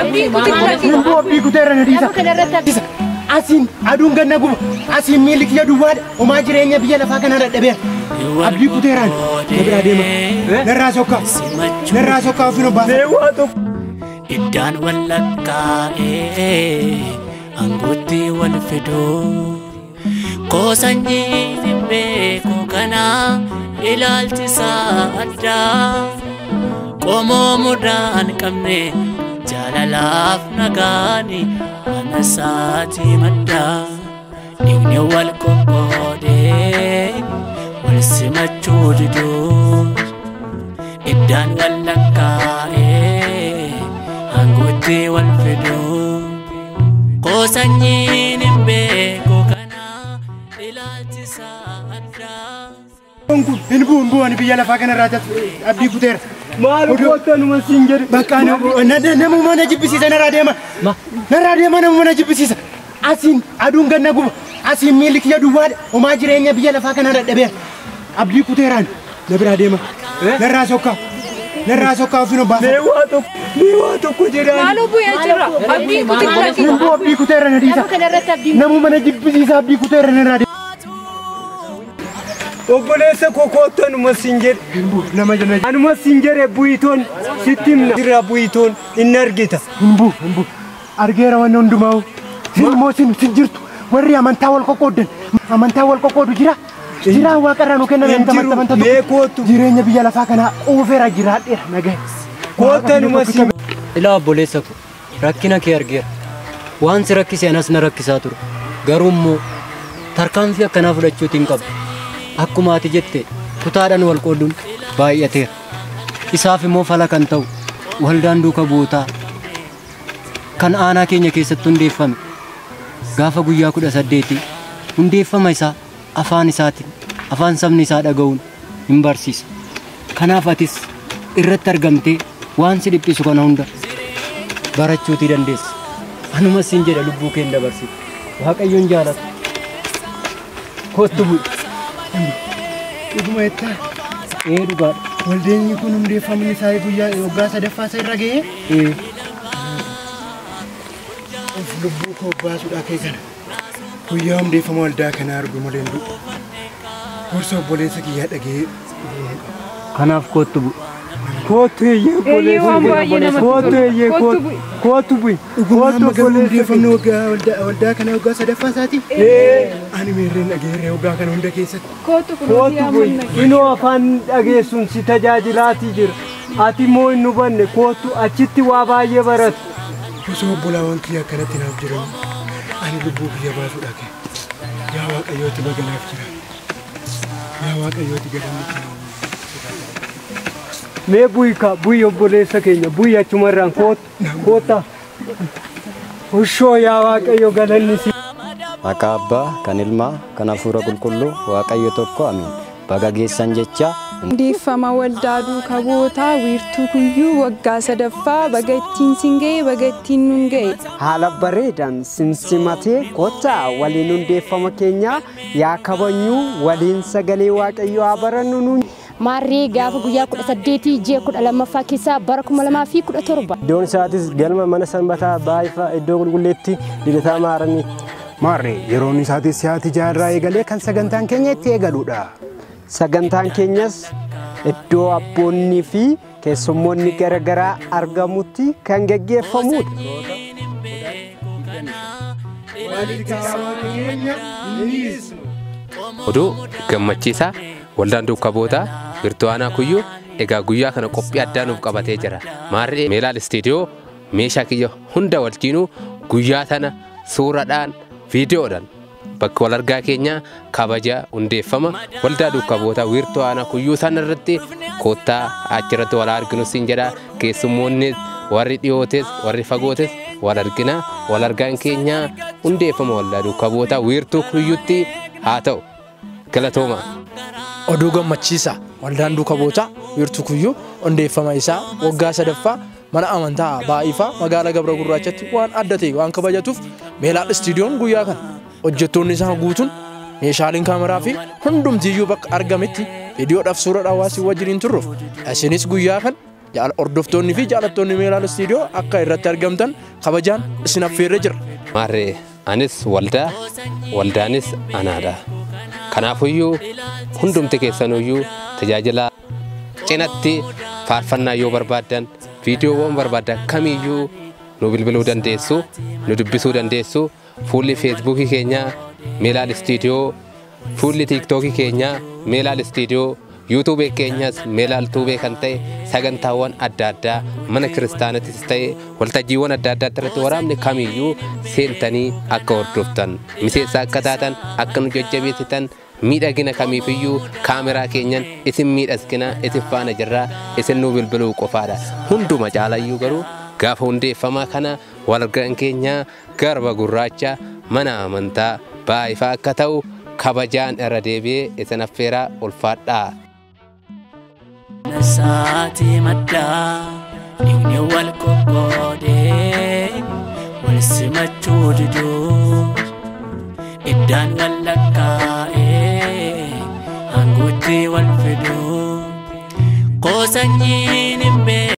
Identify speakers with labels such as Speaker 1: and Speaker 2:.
Speaker 1: Abdii kuteera na dhiisa. Asiin aduun ganna guba. Asiin miilli kiyya duwwaadha. Homaa jireenya biyya lafaa kanaa dadhabeera. Abdii kuteeraan na biraa deema. Narraa sokkaa. Narraa sokkaa ofiin obbaasa.
Speaker 2: Iddaan wallakkaa'ee aangootti wal fiduu koosanyii hin beeku kana ilaalchisaa addaa qomoo mudaan qabne jaalalaaf nagaani mana isaatii maddaa dhiigni wal qoqqoodee wal simachuu diduu iddaan wallakkaa'ee aangootti wal fiduu koosanyiin hin beeku kana ilaalchisaa addaa.
Speaker 1: Hin bu'u hin bu'u ani biyya lafaa kanarraa abdii kuteera.
Speaker 3: Maal goota siin jedhe.
Speaker 1: Bakka namuma na jibbisiisa narraa deema. Narraa deema namuma na jibbisiisa. Asiin aduun ganna guba. Asiin miilli kiyya duwwaadha. Homaa jireenya biyya lafaa kanaa dadhabeera. Abdii kuteeraan na biraa deema. Narraa sokkaa. Narraa sokkaa ofiin obbaasa.
Speaker 3: Mee waa tokko jedhaan.
Speaker 4: Maaloo bu'ee jira. Abdii kuteera.
Speaker 1: Hin bu'u abdii kuteera na dhiisa. Namuma na jibbisiisa abdii kuteera narraa deema.
Speaker 3: Obboleessa koo kootu anuma siin jedhe.
Speaker 1: Nama jala.
Speaker 3: Anuma siin jedhe bu'itoon sitti himna. Irraa bu'itoon inni argita.
Speaker 1: Hin bu'u hin bu'u. Argeera wanni hundumaa'u. Sin immoo sin sin jirtu. Warri amantaa wal qoqqooddan. Amantaa wal qoqqoodu jira. Jira waaqarraa nu kenname amantaa
Speaker 3: Mee kootu.
Speaker 1: Jireenya biyya lafaa kanaa quufeera jiraadheera nagaye.
Speaker 3: Kootu anuma siin.
Speaker 5: Ilaa obboleessa koo rakkina kee argeera. Waan si rakkise anas na rakkisaa ture. Garuu immoo tarkaanfii akkanaa fudhachuutiin hin qabdu. Akkuma ati jette kutaadhaan wal qooduun baay'ateera. Isaaf immoo fala kan ta'u waldaan duuka bu'ootaa kan aanaa keenya keessatti hundeeffame gaafa guyyaa 18 hundeeffama isaa afaan isaatiin afaan sabni isaa dhaga'uun hin barsiisa. Kanaaf atis irratti argamtee waan si dhiphisu kana hunda barachuutii dandeessa. Anumas siin jedha lubbuu kee hin dabarsitu. Waaqayyoon jaalatu. Kottu bu'i.
Speaker 1: Dhuguma jettaa?
Speaker 5: Ee dhugaadha.
Speaker 1: Waldeenyi kun hundeeffamni isaa guyyaa waggaa sadaffaa isa irra ga'ee?
Speaker 5: Ee.
Speaker 1: Of lubbuu koo baasuudhaa kee kana. Guyyaa hundeeffama waldaa kanaa argu malee hin du'u. Gorsa obboleessa kiyyaa dhaga'ee bu'uun qaba.
Speaker 5: Kanaaf kottu bu'i.
Speaker 3: Kootu eeyyee obboleessa. Kootu eeyyee kootu bu'i.
Speaker 1: Dhuguma amma garuu hundeeffamni waldaa kanaa waggaa sadaffaa isaati? Ani meerreen dhageerree waggaa kana hunda keessatti.
Speaker 4: Kootu
Speaker 3: Kootu bu'i. Inoo afaan dhageessuun si tajaajilaatii jira. Ati immoo hin hubanne kootu achitti waa baay'ee baratu.
Speaker 1: Osoo obbolaawwan kiyya akkanatti naaf jiran ani lubbuu kiyya baasuudhaa kee. Yaa Waaqayyooti baga naaf jira. Yaa Waaqayyooti galanni kee.
Speaker 3: Mee bu'i ka bu'i obboleessa keenya bu'i achumarraan kootta. Ushoo yaa Waaqayyo galanni si.
Speaker 5: Maqaa Abbaa kan Ilmaa kan Hafuura Qulqulluu Waaqayyo tokko amiin. Baga geessan jecha.
Speaker 4: Hundeeffama waldaa duuka bu'ootaa wiirtuu kuyyuu waggaa sadaffaa baga ittiin siin ga'e baga ittiin nuun ga'e.
Speaker 3: Haala bareedaan simsimatee kottaa waliin hundeeffama keenya yaa kabajnu waliin sagalee Waaqayyoo haa barannu nuun.
Speaker 6: Maarree gaafa guyyaa 18 ji'a 12ffaa keessaa bara 2017.
Speaker 7: Iddoon isaatis galma mana sanbataa baay'ifaa iddoo qulqulleetti Lidataa Maaramii.
Speaker 1: Maarree yeroon isaatis sa'aatii 6 eegalee kan sagantaan keenya itti eegaludha.
Speaker 3: Sagantaan keenyas iddoo abboonnii fi keessummoonni garaagaraa argamutti kan geggeeffamudha.
Speaker 8: Oduu gammachiisaa waldaan duuka bu'ootaa wiirtuu aanaa kuyyuu egaa guyyaa kana qophii addaa nuuf qabatee jira. Maarree Meelaal Istiidiyoo meeshaa kiyya hunda wajjinuu guyyaa tana suuraadhaan viidiyoodhaan bakka wal argaa keenya kabaja hundeeffama waldaa duuka bu'ootaa wiirtuu aanaa kuyyuu sana irratti koottaa achirratti wal arginu siin jedha. Keessummoonnis warri dhiyootes warri fagootes wal argina. Wal argaan keenya hundeeffama waldaa duuka bu'ootaa wiirtuu kuyyuutti haa ta'u. Galatooma.
Speaker 9: Oduu gammachiisaa waldaan duuka bu'ootaa wiirtuu kuyyuu hundeeffama isaa waggaa sadaffaa mana amantaa baay'ifaa magaalaa Gabra Gurraachatti waan adda ta'e waan kabajatuuf Meelaal Istiidiyoon guyyaa kana hojjettoonni isaa guutuun meeshaaleen kaameraa fi hundumtiyyuu bakka argametti viidiyoodhaaf suuraadhaan waan si wajjiniin turruuf isinis guyyaa kana Hordoftoonni fi jaalattoonni Meelaal Istiidiyoo akka irratti argamtan kabajaan isin affeerree jira.
Speaker 8: Maarree anis waldaa waldaanis anaadha. Kanaafuyyuu hundumti keessanuyyuu tajaajila cinatti faarfannaa yoo barbaaddan viidiyoowwan barbaaddan kamiyyuu nu bilbiluu dandeessu, nu dubbisuu dandeessu. Fuulli feesbuukii keenyaa Meelaal Istiidiyoo, fuulli tiiktookii keenyaa Meelaal Istiidiyoo, yuutuubee keenyas Meelaal Tuubee kan ta'e sagantaawwan adda addaa mana kiristaanattis ta'e waltajjiiwwan adda addaatti irratti waraabni kamiyyuu seentanii akka hordoftan miseensa akka taatan akka nu jajjabeessitan miidhagina kamiifiyyuu kaameraa keenyan isin miidhaskina isin faana jirraa isin nu bilbiluu qofaadha. Hunduma caalayyuu garuu gaafa hundeeffamaa kana walgaan keenya Garba Gurraacha mana amantaa Baayifaa akka ta'u kabajaan irra deebi'ee isin affeeraa ulfaadhaa.
Speaker 2: Saatii maddaa dhiigni wal qoqqoodee wal simachuu diduu iddaan wal lakkaa'ee aangootti wal fiduu koo sanyiin hin beeku.